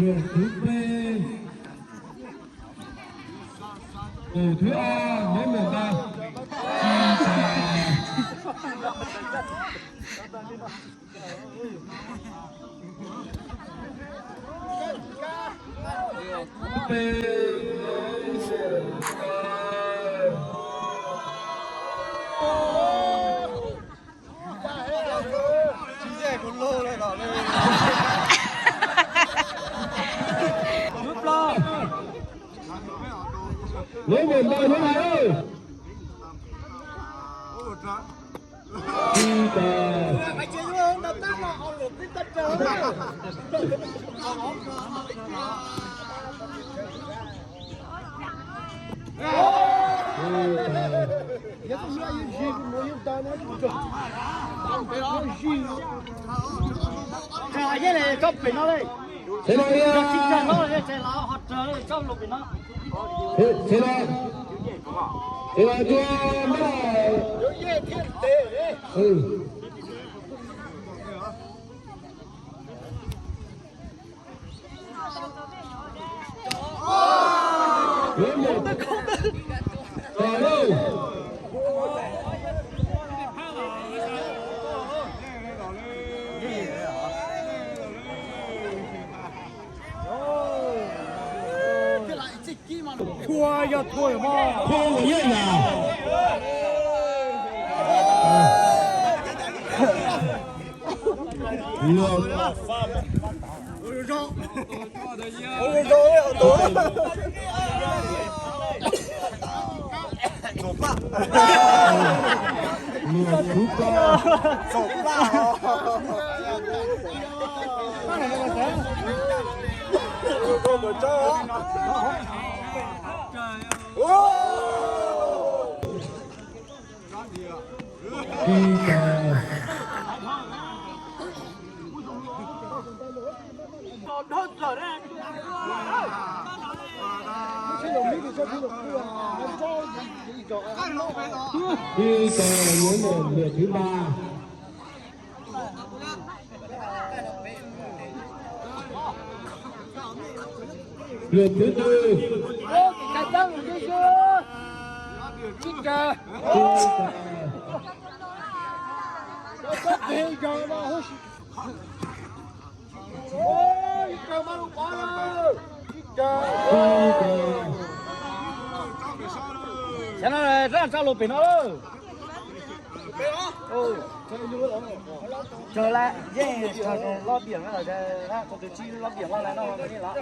Lượt thứ pê, tổ thứ A, Nguyễn Việt Nam. Thứ pê, Lưới mười ba, lưới hai ơi. Đi tờ. Thế này đi, à. Thế, thế này. Thế này chưa, bắt đầu. Ừ. Lưới một. Rồi đâu. Thua yog thua yog mog. Thua một nhất là. Lượt. Lượt thứ ba. Đi tờ. Đi tờ là Nguyễn Việt, lượt thứ ba. Lượt thứ tư. Xyov no rab tso lus pem no lawm. Tsawg lawm, yeej tsawg loj diam no lawm, tsawg tus tsib loj diam loj lawm no yeej lawm.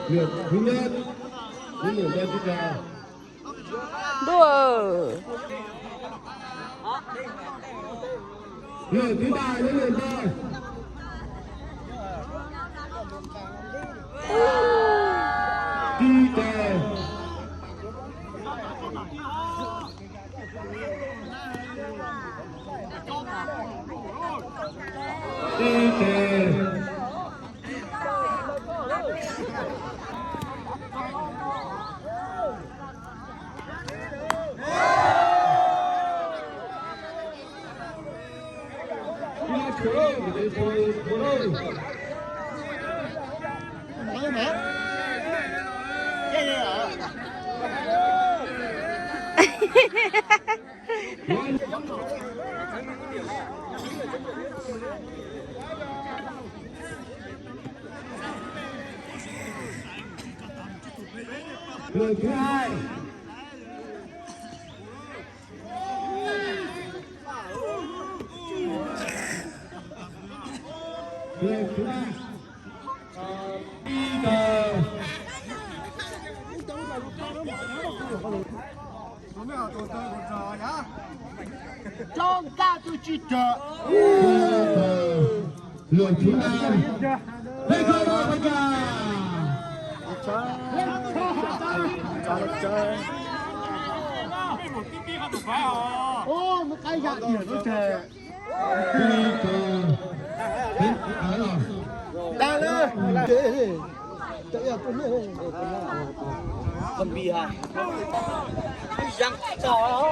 Lượt thứ nhất, thứ lượt ra tiếp theo. Đùa. Lượt thứ ba, đến lượt ba. Đi tờ. Đi tờ. Lượt thứ hai. Lượt thứ ba. Đi tờ. Trong ta tôi chỉ trợ. Lượt thứ ba. Đây là America. Ô, một cái gạt điểm nó trời. Đi tờ. Đây là. Con bi ha. Yang tỏ.